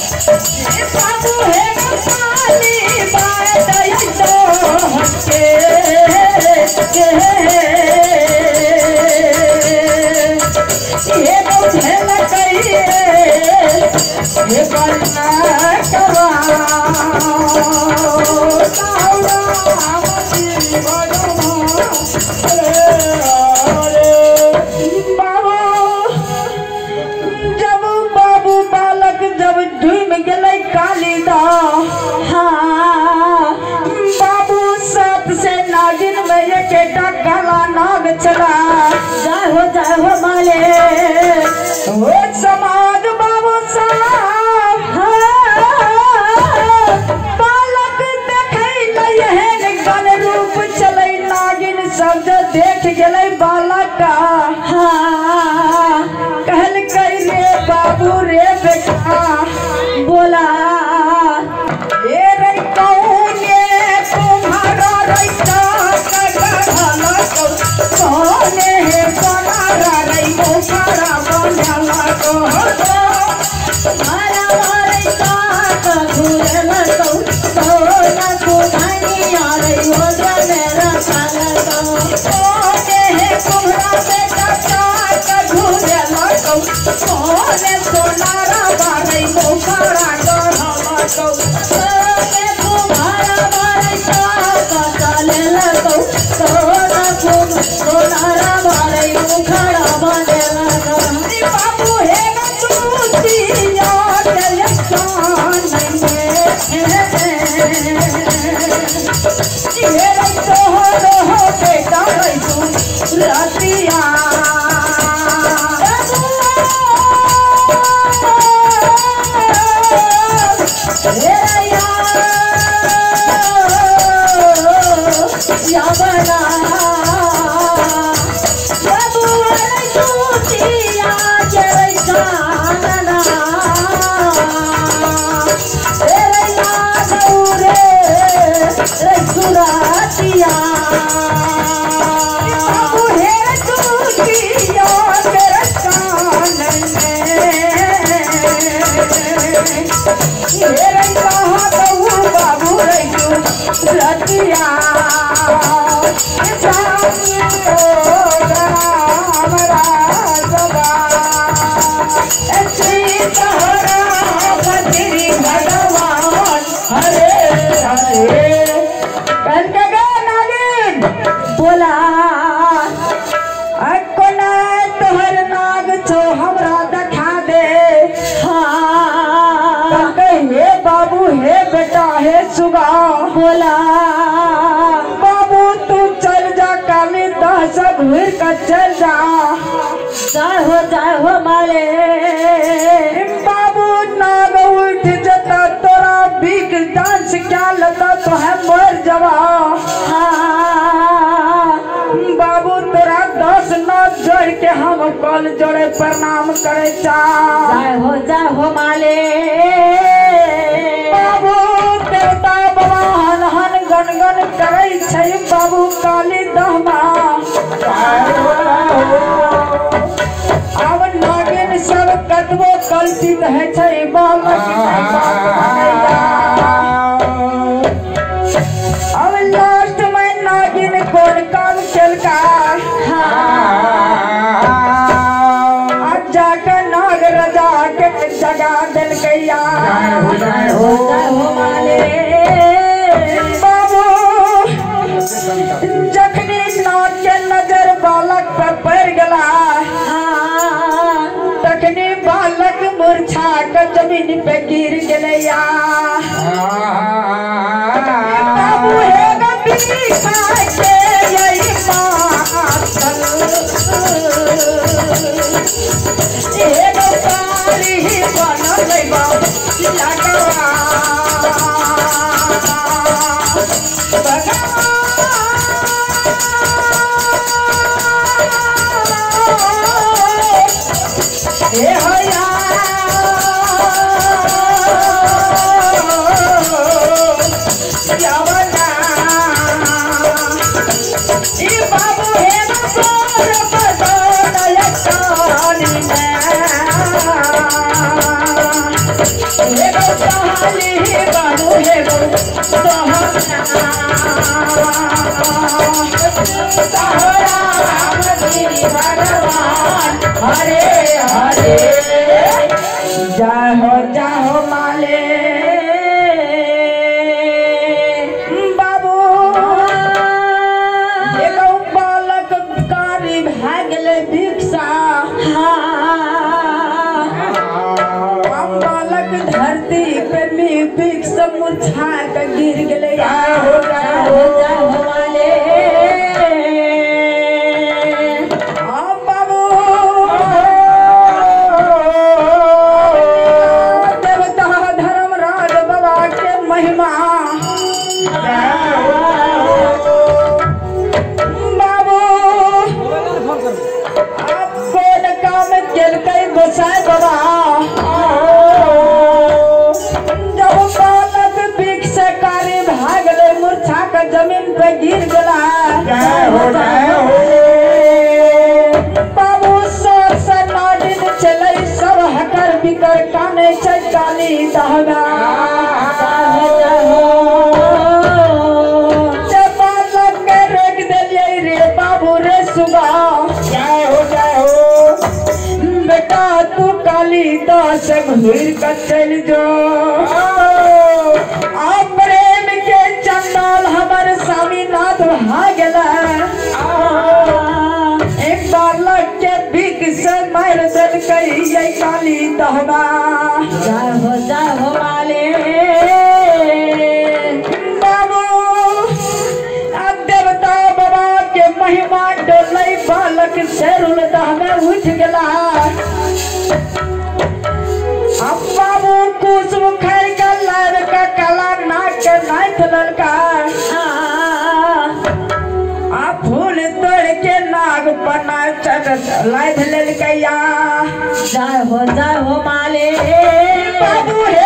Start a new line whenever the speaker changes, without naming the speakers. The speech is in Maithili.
बाबू हे काली बात तो हके ये बुझल कहिए ये बन्ना कवा बाबू जब बाबू बालक जब ढूम गए कालीदा हाँ बाबू सात से नागिन में एक काला नाग चला
जय हो माले
ओ समाज बाबू साहब बालक देखै एहन गण रूप चलै नागिन सब जे देख गेलै बालक का
हाँ
कहलकै रे बाबू रे बेटा
बोला
ए रे कौने तुम्हारा रैता कौने हे सोनारा रे मोखारा बनला को
मारा रैता घुरल कौ सोना कुमारिया रे ओद्रा मेरा काला कौ
कौने हे तुम्हारा बेटा का घुरल कौ कौने सोनारा बारे मोखारा गढ़ला कौ
सोने कुमारा रैता काले कौ सोना सोनारा बारे मोखारा बनला कौ
बाबू हे दूतिया के कान में हे तोहरो हो बेटा रे रतिया
हे या बना बाबू रे दूतिया के कानना हे रे रे सुरातिया
बाबू हे दूतिया के कान में हे रे बाबू रे रतिया हरे हरे नागिन
बोला
कोना तोहर नाग छौ हमरा देखा दे
हाँ
हे बाबू हे बेटा हे सुगा
बोला
बाबू तू चल जा काली दह से घूर कर चल जा
जय हो माले
बाबू नाग उठ जता तोरा भीख डांस क्या लता तो है मर जवा
हाँ
बाबू तोरा 10 नाग जोड़ के हम कल जोड़े प्रणाम करे चा
जय हो माले
बाबू देवता बाबा हन हन गन गन करे छै बाबू काली दहमा अब नागिन सब कतबो कल्पित है छै बालक नहीं बात मनैया। अब लास्ट में नागिन कोन काम केलका आज जाकर नाग राजा के जगा देलकैया
जय हो माले
बाबू जखनी नाग के नजर बालक पर पड़ गला तखनी बालक मूर्छा के जमीन पे गिर गेलैया बाबू हे गंभीर के यही मातल हे गौकारी बनल बाबू लगवा हे हया हे गौताली बाबू हे
राम श्री भगवान
हरे हरे। जय हो माले बाबू एगो बालक कारी भए गेलै भिक्षा। हम बालक धरती पे भिक्ष मुरझा के गिर गेलै।
जय हो जय हो माले।
हम बाबू देवता धर्मराज बाबा के महिमा बाबू आप कोन काम केलकै गोसाई बाबा। जब बालक भीख से कारी भागलै मूर्छा के जमीन पे गिर गेला।
जय हो जय हो
बाबू सर से नाडिन चलै सब हकर बिकर काने छै काली दहगा। जे बालक के रोक देलियै रे बाबू रे सुबह।
जय हो जय हो।
बेटा तू काली दास घूर के चल जो। आ प्रेम के चंडाल हमर स्वामीनाथ भाग गेला। एक बालक के भीख से मार देलकै ये काली दहबा।
जय हो माले।
बाबू आ देवता बाबा के महिमा डोलै बालक शेरुल दह में उठ गेला। अब बाबू कुश मुखर के लार का काला नाक के नाथ ललका। आ फूल तोड़ के नाग बना चढ़ लाथ ललकैया।
जय हो माले।
बाबू हे